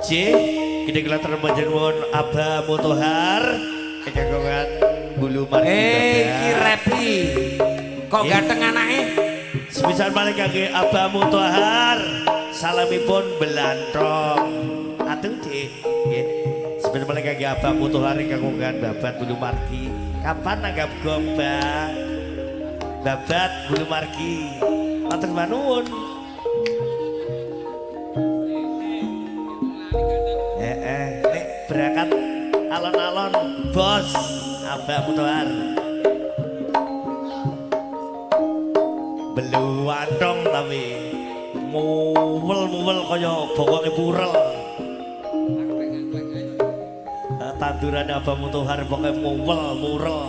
J gede kelater panjenengan Abah Mutohar kagungan bulu margi. Iki Repi. Kok ganteng anake? Sepisan malih kangge Abah Mutohar. Salamipun belantong. Atuh Dik. Nggih. Sepisan malih kangge Abah Mutohar kagungan babat bulu margi. Kapan nanggap gong, Mbak? Babat bulu margi. Matur nuwun. Nek berangkat alon-alon bos Abah Mutohar. Beluantong tapi muwel-muwel kaya bokonge purel. Tanduran Abah Mutohar pokoke muwel murel.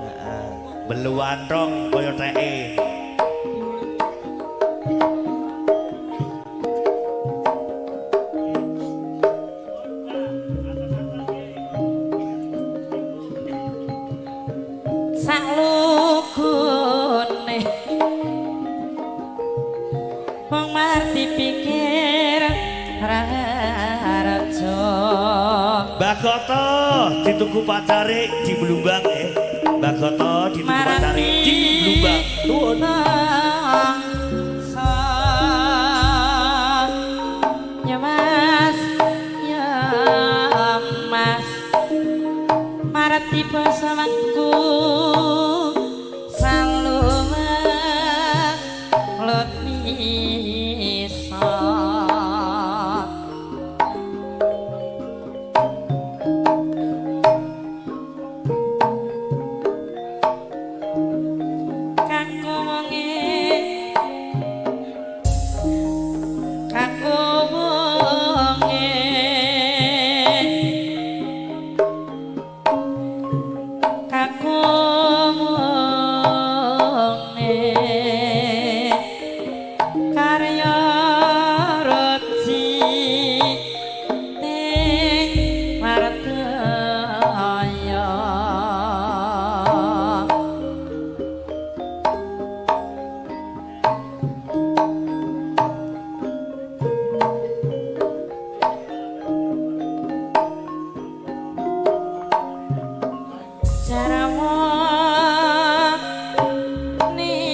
Heeh. Beluantong kaya teke. Saklugune wong marti pikir raja. Mbak Goto dituku pacare di Blumbang Mbak Goto dituku pacare di Blumbang. Nuwun. Ya Mas, ya Mas, marati basa wangku salumet misa. Kakung wonge, kakung wonge, kakung wonge karya reci ting mardaya. Jarawa nindra,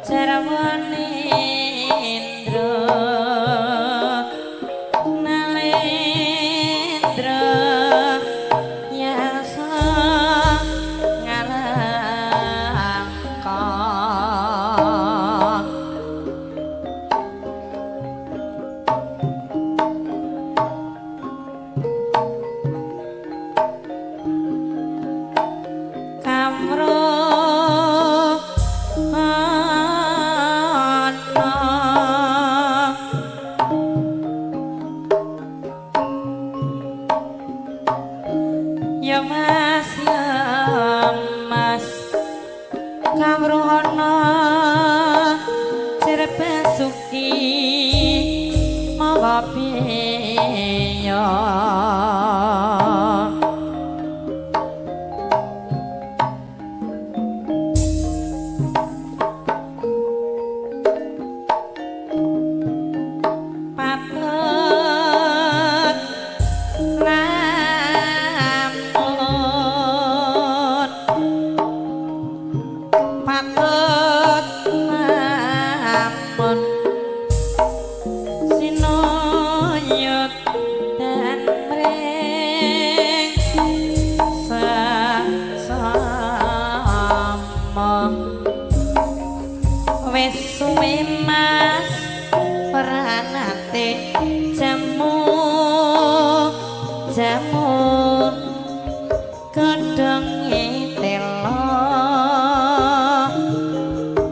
jarawa nindra, nalendra yasa ngalangka. Kamruh ana ya Mas, ya Mas, kamruh ana Cirebasuki mawa piya. Patut lamun, patut lamun sinuyut dan mring sesama. Wis suwe Mas ora nate jamu jamu godhonge telo.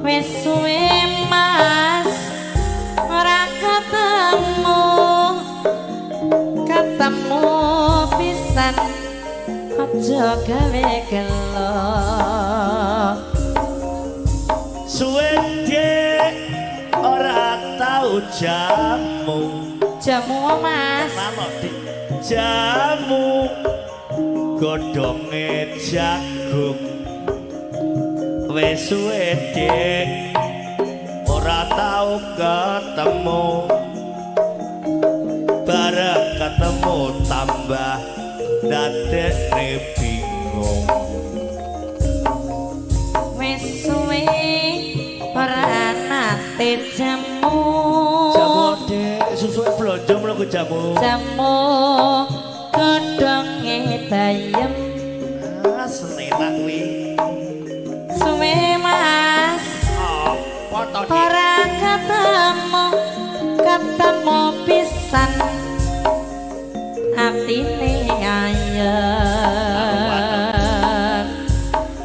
Wis suwe Mas ora ketemu, ketemu pisan aja gawe gelo. Suwe Dik ora tau jamu. Jamu Mas. Lalo Dik. Jamu godhonge jagung. Wis suwe Dik ora Ora tau ketemu. Bareng ketemu tambah dadekne bingung. Wis suwe ora nate jamu. Jamu, Dek, susuke blonjo mlebu jamu. Jamu godhonge bayem. Ah, senenak kuwi. Suwe, Mas. Apa to, Dik? Ora ketemu, ketemu pisan atine ayem.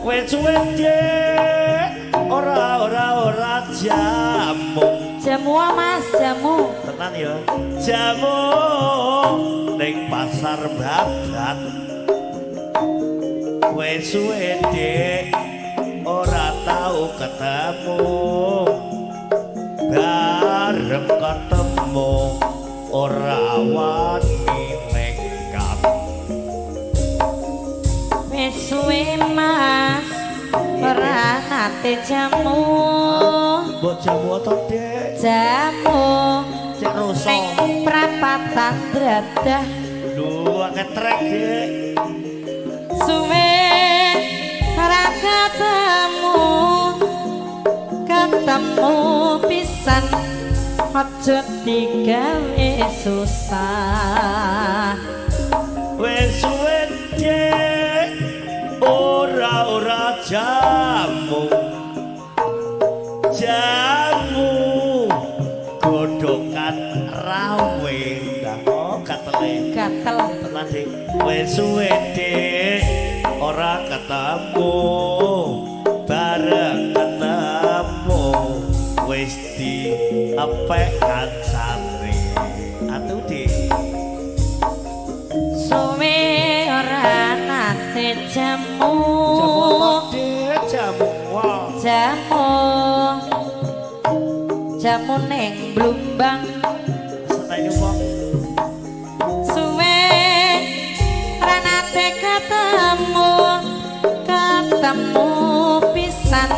Wis suwe, Dik, ora ora ora jamu. Jamu, Mas, jamu. Tenan ya. Jamu ning pasar Babat. Wis suwe, Dik, ora tau ketemu. Bareng ketemu ora wani nekat. Wis suwe, Mas, ora nate jamu. Mbok jamu to, Dek? Jamu Cek rasa. Ning prapatan dradah. Lho, akeh trek, Dek. Suwe ora ketemu, ketemu pisan aja digawe susah. Wis suwe, Dek, ora ora jamu. Jamu godhokan rawe. Lah kok gatele. Gatel. Tenan, Dik. Wis suwe, Dik, ora ketemu. Bareng ketemu wis diepek kancane. Atuh, Dik. Suwe ora nate jamu. Jamu apa, Dik? Jamu. Wah. Jamu, jamu ning Blumbang. Seneni wong. Suwe ora nate ketemu, ketemu pisan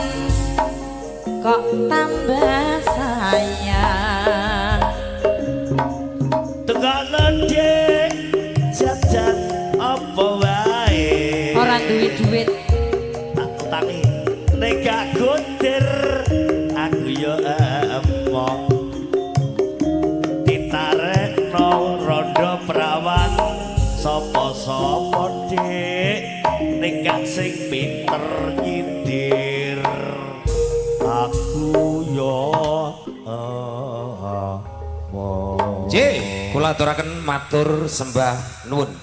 kok tambah sayang. Tenggalan, Dik, jajan apa wae. Ora duwe duit. Tak utangi. Nek gak godir aku yo emoh. Ditarekno rondo prawan sapa-sapa, Dik, nek gak sing pinter nyindir aku yo emoh. J, kula aturaken matur sembah nuwun.